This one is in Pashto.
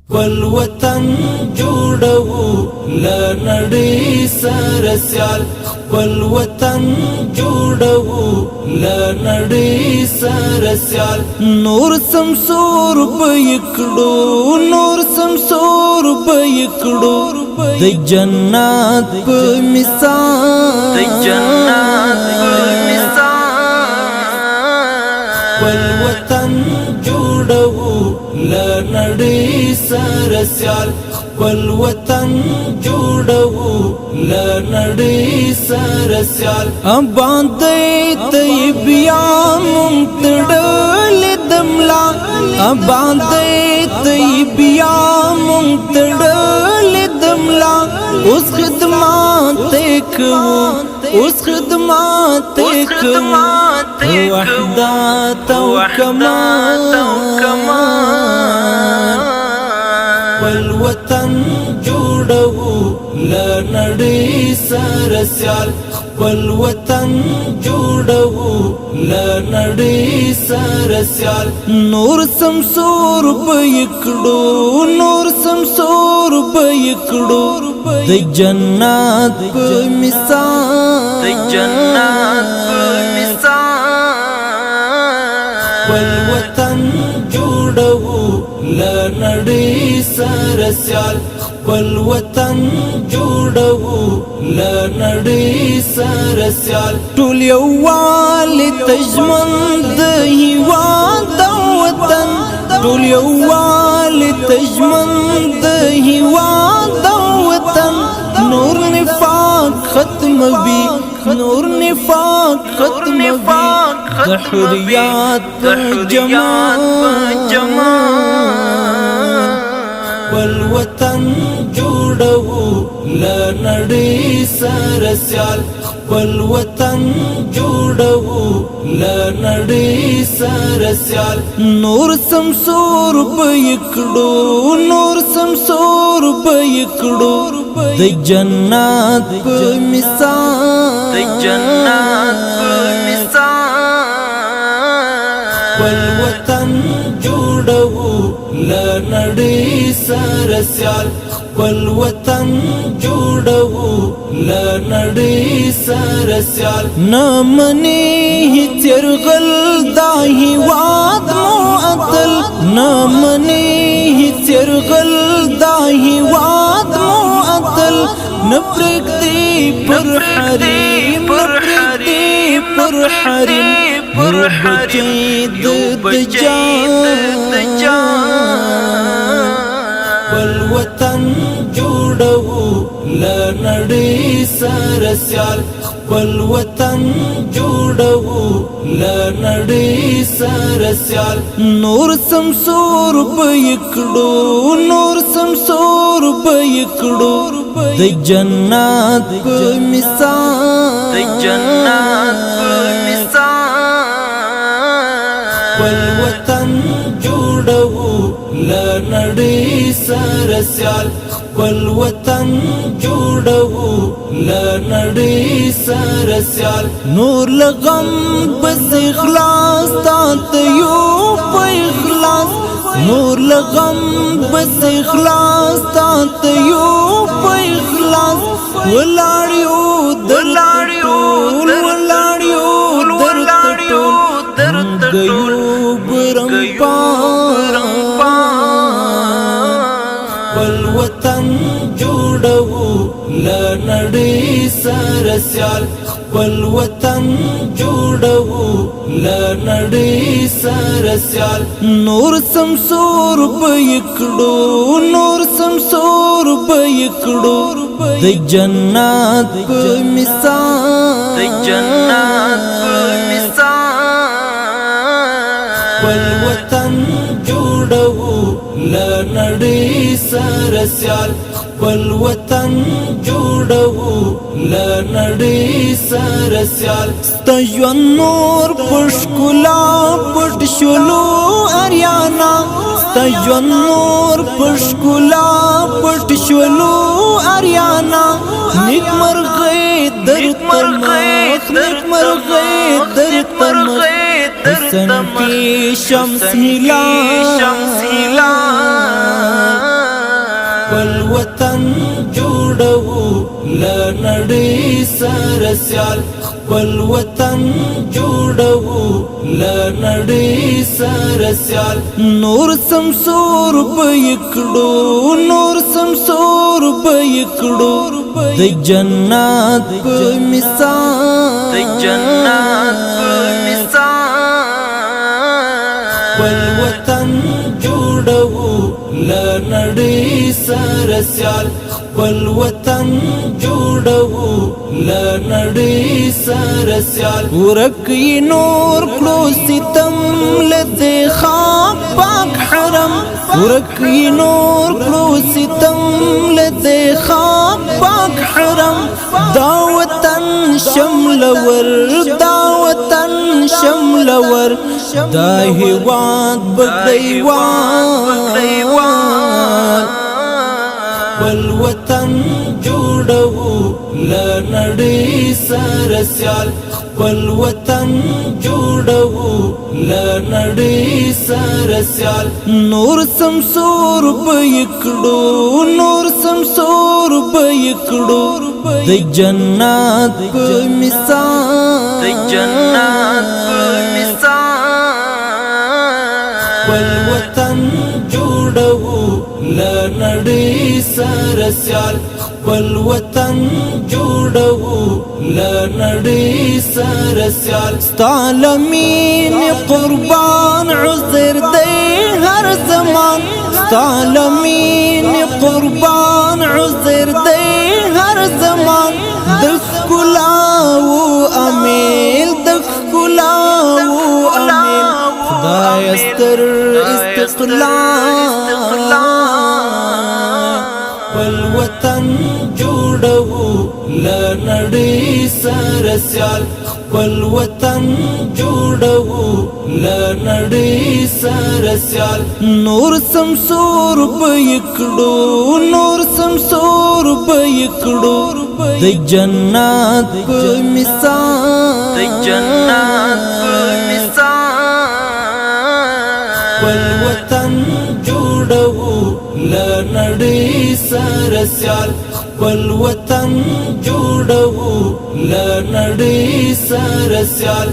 خپل وطن جوړو له نړۍ سره سیال، خپل وطن جوړو له نړۍ سره سیال. نور سمسور به کړو، نور سمسور به کړو، د جنت په مثال، د جنت په مثال. خپل وطن جوړو له نړۍ سره سیال، خپل وطن جوړو له نړۍ سره سیال. اباد طیبیا مونږ تړل دملا، اباد طیبیا مونږ تړل دملا. اوس خدمات کوو، اوس خدمات کوو، وحدت او کمال. خپل وطن جوړو له نړۍ سره سیال، خپل وطن جوړو له نړۍ سره سیال. نور سمسور به کړو، نور سمسور به کړو، د جنت په مثال، د جنت په مثال. خپل وطن جوړو له نړۍ سره سیال، خپل وطن جوړو له نړۍ سره سیال. ټول یووالي ته ژمن د هیواد او وطن، ټول یووالي ته ژمن د هیواد او وطن. نور نفاق ختم وي، نور نفاق ختم وي، د حریات په جمال. خپل وطن جوړو له نړۍ سره سیال، خپل وطن جوړو له نړۍ سره سیال. نور سمسور به کړو، نور سمسور به کړو، د جنت په مثال، د جنت په مثال. خپل وطن جوړو له نړۍ سره سیال، خپل وطن جوړو له نړۍ سره سیال. نه مني هیڅ يرغل دا هیواد مو اتل، نه مني هیڅ يرغل دا هیواد مو اتل. نه پرېږدي پر حریم، نه پرېږدي پر حریم پر بچی د دجال. خپل وطن جوړو له نړۍ سره سیال، خپل وطن جوړو له نړۍ سره سیال. نور سمسور به کړو، نور سمسور به کړو، د جنت په مثال، د جنت په مثال. خپل وطن جوړو له نړۍ سره سیال، خپل وطن جوړو له نړۍ سره سیال. نور له غم بس اخلاص تا ته یو په اخلاص، نور له غم بس اخلاص تا ته یو په اخلاص. ولاړیو ولاړیو ولاړیو ولاړیو درته ټول ګیو برم پا. خپل وطن جوړو له نړۍ سره سیال، خپل وطن جوړو له نړۍ سره سیال. نور سمسور به کړو، نور سمسور به کړو، د جنت په مثال، د جنت په مثال. خپل وطن جوړو له نړۍ سره سیال، خپل وطن جوړو له نړۍ سره سیال. ستا ژوند نور پښکلا پټ شولو اریانا، ستا ژوند نور پښکلا پټ شولو اریانا. نیک مرغې در مخ، نیک مرغې در مخ، حسن کی شمس هلال. شمس هلال. خپل وطن جوړو له نړۍ سره سیال، خپل وطن جوړو له نړۍ سره سیال. نور سمسور به کړو، نور سمسور به کړو د جنت په مثال، د جنت په مثال. خپل وطن جوړو له نړۍ سره سیال، خپل وطن جوړو له نړۍ سره سیال. ورک یې نور کړو ستم له دې خاک پاک حرم، ورک یې نور کړو ستم له دې خاک پاک حرم. دا وطن شملور، دا وطن شملور، دا هیواد بګړیوال. خپل وطن جوړو له نړۍ سره سیال، خپل وطن جوړو له نړۍ سره سیال. نور سمسور به کړو، نور سمسور به کړو د جنت په مثال، د جنت په مثال. خپل وطن جوړو له نړۍ سره سیال، خپل وطن جوړو له نړۍ سره سیال. ستا له مینې قربان عذر دی هر زمان، ستا له مینې قربان عذر دی هر زمان. د ښکلاو امیل، د ښکلاو امیل، خدای ستر استقلال. خپل وطن جوړو له نړۍ سره سیال، خپل وطن جوړو له نړۍ سره سیال. نور سمسور به کړو، نور سمسور به کړو د جنت په مثال، د جنت په مثال. خپل وطن جوړو له نړۍ سره سیال، خپل وطن جوړو له نړۍ سره سیال.